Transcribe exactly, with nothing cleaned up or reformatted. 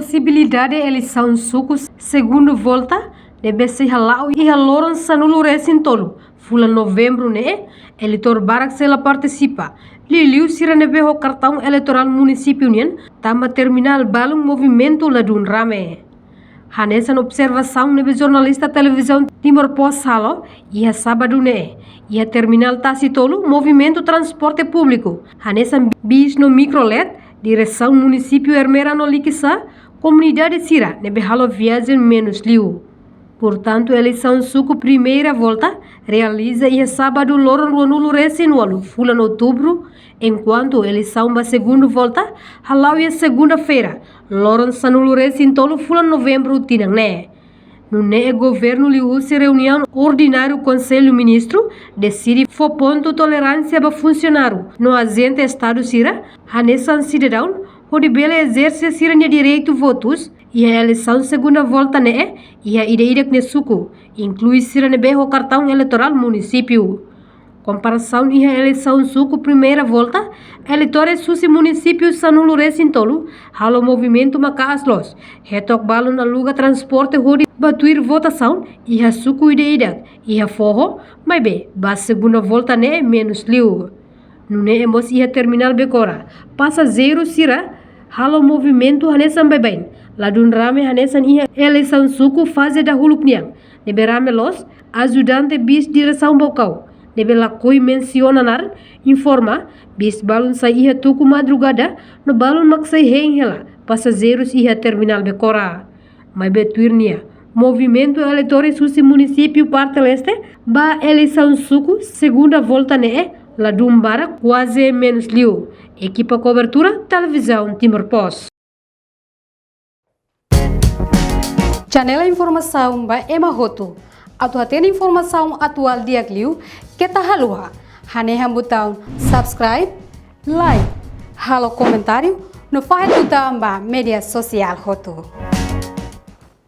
posibilidade eleisaun suku segundu volta ne'ebé sei hala'o iha loron sanulu resin tolu fulan Novembru ne'e, eleitór barak sei la partisipa, liuliu sira ne'ebé ho kartaun eleitorál munisípiu nian, tanba terminál balun movimentu ladún rame. Hanesan observasaun ne'ebé jornalista televizaun Timor Post halo, iha sábadu ne'e, iha terminál Tasi Tolu movimentu transporte públiku, hanesan bis no mikro leet, diresaun munisípiu Ermera no Likisá, komunidade sira ne'ebé halo viajen menus liu. Portantu, eleisaun suku primeira volta realiza iha sábadu loron ruanulu resin ualu fulan Outubru, enkuantu eleisaun ba segundu volta hala'o iha segunda-feira, loron sanulu resin tolu fulan Novembru tinan ne'e. Nune'e governu liuhusi reuniaun ordináriu Konsellu Ministru deside fó pontu toleránsia ba funsionáriu no ajente Estadu sira, hanesan sidadaun, hodi bele ezerse sira-nia direitu votus iha eleisaun segunda volta ne'e iha ida-idak nia suku, inklui sira ne'ebé ho kartaun eleitorál munisípiu. Komparasaun iha eleisaun suku primeira volta, eleitór husi munisípiu sanulu resin tolu halo movimentu maka'as loos, hetok balun aluga transporte hodi ba tuir votasaun iha suku ida-idak, iha foho, maibé ba segunda volta ne'e menus liu. Nune'e mós iha terminál Becora, pasajeirus sira halo movimentu hanesan baibain, ladún rame hanesan iha eleisaun suku faze dahuluk nian, ne'ebé rame loos, ajudante bis diresaun Baucau, ne'ebé lakohi mensiona naran, informa, bis balun sai iha tuku madrugada, no balun mak sei hein hela pasajeirus iha terminál Becora. Maibé tuir nia, movimentu eleitór husi munisípiu parte leste ba eleisaun suku segunda volta ne'e ladún barak, kuaze menus liu. Ekipa kobertura, Televizaun Timor Post. Janela informasaun ba ema hotu. Atu hatene informasaun atuál di'ak liu, keta haluha hanehan butaun subscribe, like, halo komentáriu, no fahe tutan ba média sosiál hotu.